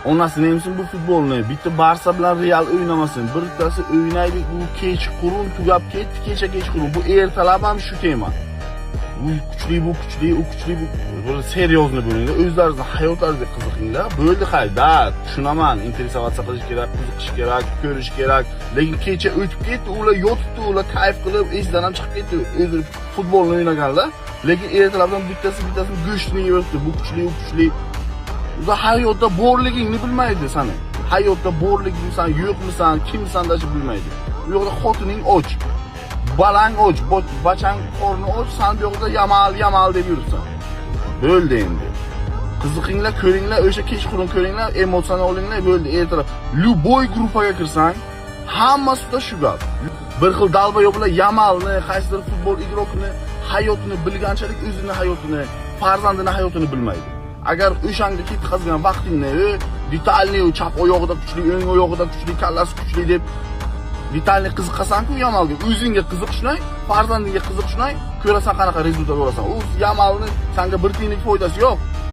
Onasini emsin bu futbolni. Bitta Barsa bilan Real o'ynamasin. Bittasi o'ynaylik, bu kechqurun tugab ketdi, kecha kechqurun. Bu ertalab ham shu tema. U kuchli, bu kuchli, u kuchli, bu bir серьёзный bo'linglar, o'zlaringizni hayotlaringizga qiziqinglar. Bo'ldi, hayda, tushunaman, интересоваться qilish kerak, qiziqish kerak, ko'rish kerak. Lekin kecha o'tib ketdi, ular yotibdi, ular kayf qilib, esidan ham chiqib ketdi, o'zi futbolni o'ynaganlar. Lekin ertalabdan bittasi bittasini go'shtini yeyapti. Bu kuchli, u kuchli. O'zi hayotda borligingni bilmaydi sani. Hayotda borligingsan, yo'qmisan, kimsan даже bilmaydi. U yoqda xotining och. Balang och, bachang qorni och, san bu yoqda "Yamal, Yamal" deb yuribsan. Bo'ldi endi. Qiziqinglar, ko'ringlar, o'sha kechqurun ko'ringlar, emotsiyani olinglar, bo'ldi. Ertalab любой gruppaga kirsang, hammasida shu gap. Bir xil долбоёб lar Yamalni, qaysidir futbol игрок ini hayotini bilganchalik o'zini hayotini, farzandini hayotini bilmaydi. Agar o'shanga ketkazgan vaqtingni, детальный, chap oyog'ida kuchli, o'ng oyog'ida kuchli, kallasi kuchli deb детальный qiziqasan-ku Yamalga. O'zingga qiziq shunay, farzandingga qiziq shunay, ko'rasan qanaqa результат olasan. U Yamalni sanga bir tiyinlik foydasi yo'q.